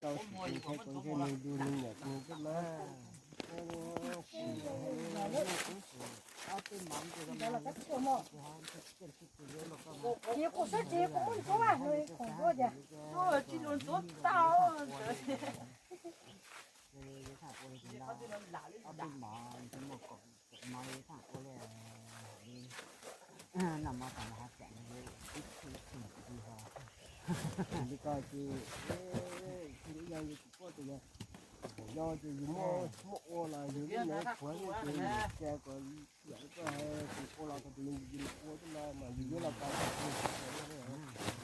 Tau sis kuv ntshe kuv ntshe nws lus nws niam nws twb mas. Ces kuv sab ces kuv muab ntxuav, nws khoom ntxuav tias. Tsis los ntxuav tau. Ob peb mov ntshe muaj kaum mov li thaum ua li, noj mov tag los ho tsam li ib txhij ib txhij li ho. Li ko ces thiaj li yog yus kuj tias yog, yog ces yus muaj muaj ua los yus lub neej qhuav ces yus cia kom yam li koj hais, tus ua los tau tus yus ua xwb los mas yus yuav los tau tus ua.